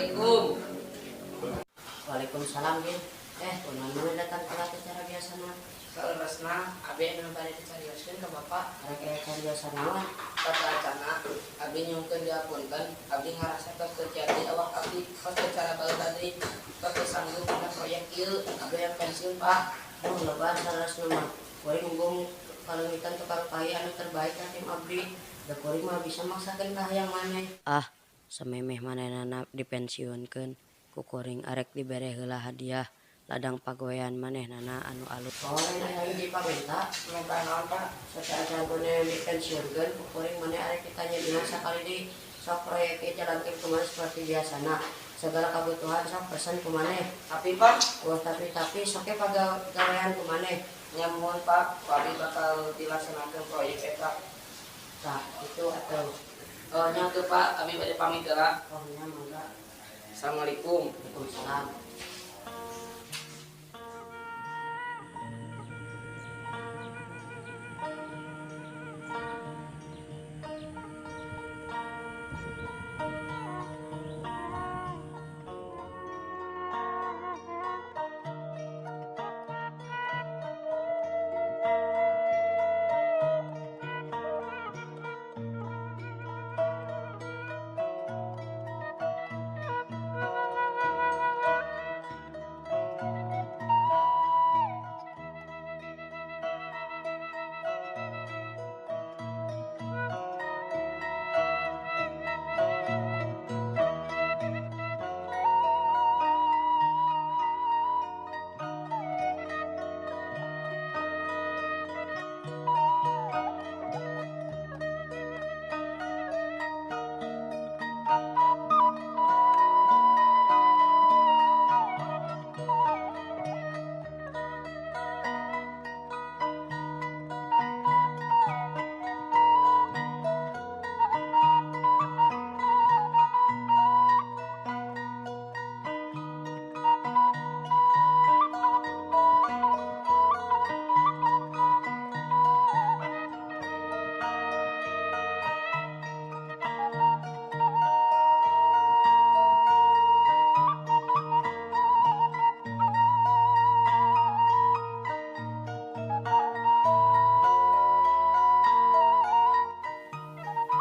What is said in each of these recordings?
Assalamualaikum. Waalaikumsalam, Gin. Eh, kunaon maneh datang telat cara biasana? Saleresna abi anu bade dicarioskeun ka Bapak. Arek aya cariosan naon? Sateuacanna abdi nyungkeun diapunten, abdi ngarasa tos teu jadi awak abdi, tos teu cara baheula deui, tos teu sanggup dina proyek ieu, abdi hayang pensiun, Pak. Oh, lebar saleresna mah. Kuring embung kaleungitan tukang kai anu terbaik ka tim abdi. Da kuring mah bisa maksakeun ka hayang maneh. Ah, samemeh manehna dipensiunkeun, ku kuring arek dibere heula hadiah ladang pagawean manehnana anu alus. Oh, lain aya hiji pamenta. Menta naon, Pak? Sateuacan maneh dipensiunkeun, ku kuring maneh arek ditanya imah sakali deui. Sok proyek ieu jalankeun kumaha seperti biasana. Segala kebutuhan sok pesen ku maneh. Tapi, Pak, Wah, tapi sok ge pagawean ku maneh. Nya muhun, Pak, ku abdi bakal dilaksanakeun proyek eta. Tah, itu atuh. Oh, nya teu, Pak, abdi bade pamit heula. Oh, nya mangga. Assalamualaikum. Waalaikumsalam.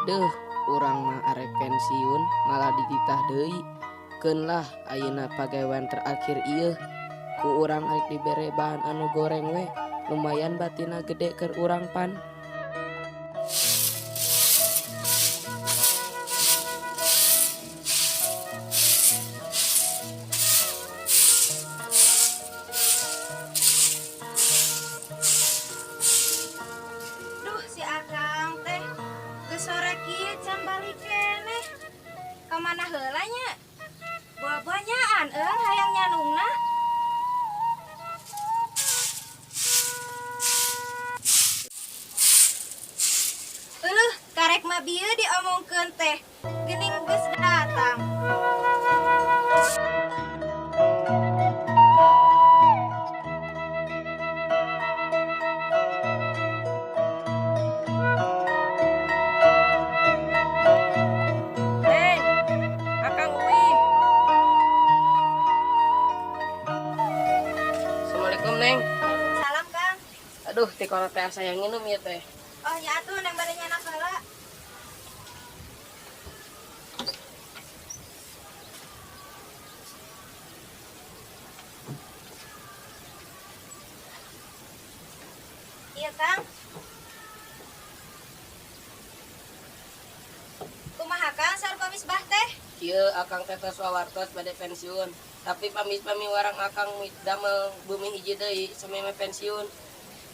Deuh, urang mah arek pensiun malah dititah deui. Keun lah ayeuna pagawean terakhir ieu. Ku urang arek dibere bahan anu goreng we. Lumayan batina gede keur urang pan. Duh, si Akang teh geus sore kieu can balik keneh. Ka mana heula nya? Buah-buahyaan eung hayang nyalungna. Euleuh, karek mah bieu diomongkeun teh. Geuning geus datang. Neng, Akang uih. Assalamualaikum, Neng. Salam, Kang. Aduh, ti kolot teh asa hayang nginum ieu teh. Oh nya atuh, Neng bade nyandak heula. Iya, Kang. Kumaha, Kang, saur Pa Misbah teh? Kieu, Akang teh tos wawartos bade pensiun. Tapi pami-pami warang Akang damel bumi hiji deui samemeh pensiun.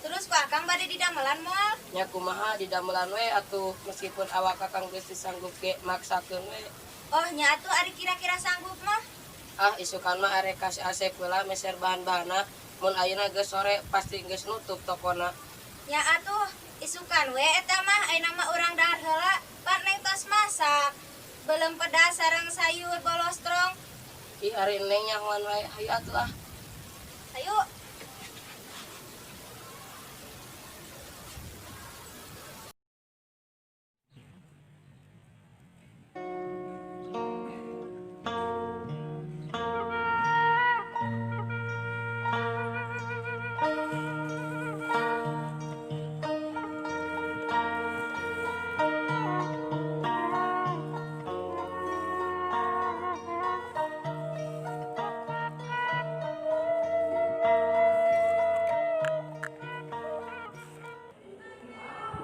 Terus ku Akang bade didamelan moal? Nya kumaha, didamelan we atuh, meskipun awak Akang geus teu sanggup ge maksakeun we. Oh nya atuh, ari kira-kira sanggup mah. Ah, isukan mah arek ka si Asep heula meser bahan-bahanna. Mun ayeuna geus sore pasti geus nutup tokona. Nya atuh, isukan we eta mah, ayeuna mah urang dahar heula. Pan Neng tos masak. Beuleum pedas sareng sayur bolostrong. Ih, ari Neng nyahoan wae, hayu atuh ah. Ayo.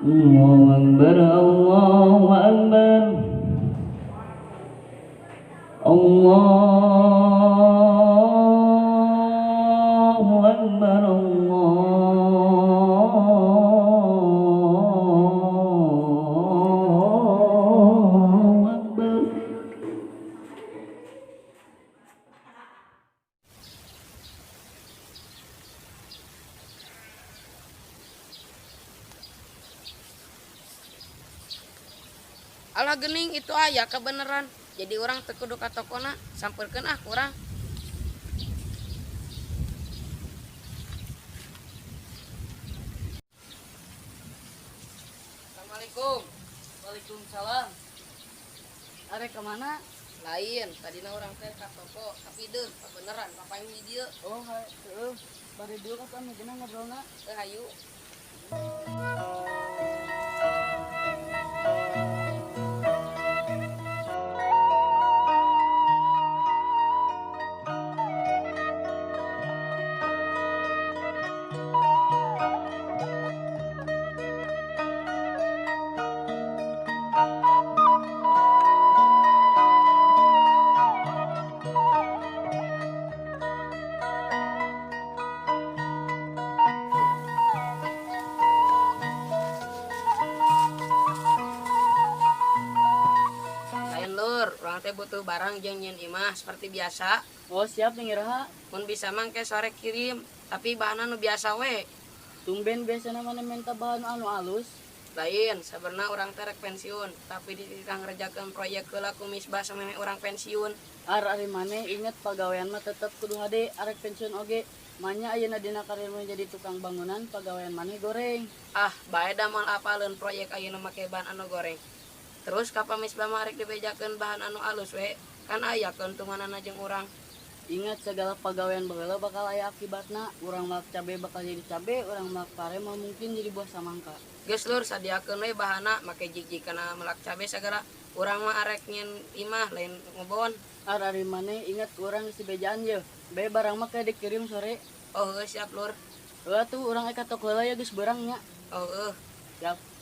Allahu Akbar, Allahu Akbar, Allahu Akbar, Allahu Akbar. Alah gening itu aya kebeneran. Jadi orang teu kudu ka tokona, sampeurkeun ah kurang. Assalamualaikum. Waalaikumsalam. Arek kemana? Lain, tadina urang teh ka toko, tapi deuh kebeneran papayung di dieu. Oh, heueuh. Bari dieu kapan mungkin ngobrolna? Teu hayu. Lain lur, urang teh butuh barang jeung nyieun imah seperti biasa. Oh, siap nih iraha. Mun bisa mah engke sore kirim, tapi bahanna nu biasa we. Tumben biasana maneh minta bahan anu alus. Lain, sebenarnya urang teh rek pensiun, tapi dititah ngerjakeun proyek heula ku Misbah samemeh urang pensiun. Ar ari maneh inget pagawean mah tetep kudu hade arek pensiun oge. Manya ayeuna dina karir maneh jadi tukang bangunan, pagawean maneh goreng. Ah, bae da moal apaleun proyek ayeuna make bahan anu goreng. Terus kapan Misbah mah arek dibejakeun bahan anu alus we? Kan aya keuntunganana jeung urang. Ingat segala pagawean baheula bakal aya akibatna. Urang malak cabe bakal jadi cabe, urang malak pare mah mungkin jadi buah samangka. Geus lur sadiakeun we bahanna make jig-jig kana melak cabe sagala. Urang mah arek nyieun imah lain ngebon. Ar ari maneh ingat urang geus dibejaan ye. Bae barang mah kayak dikirim sore. Oh heueuh siap lur. Heueuh atuh urang ka toko heula ya geus beurang nya. Oh heueuh. Siap.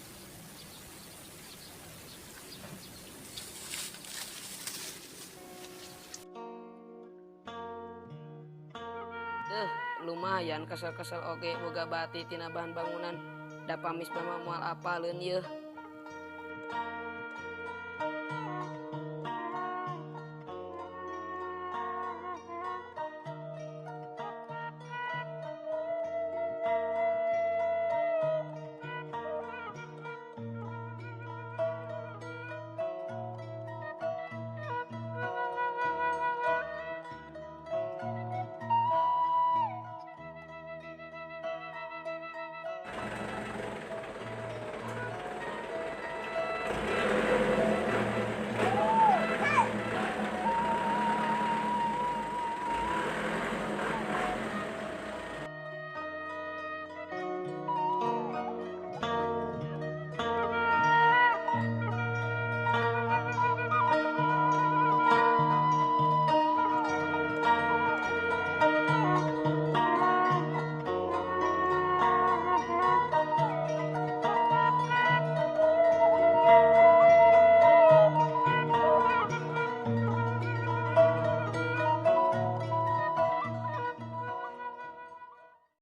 Lumayan kesel-kesel oge boga bati tina bahan bangunan. Da Misbah mah moal apaleun yeuh.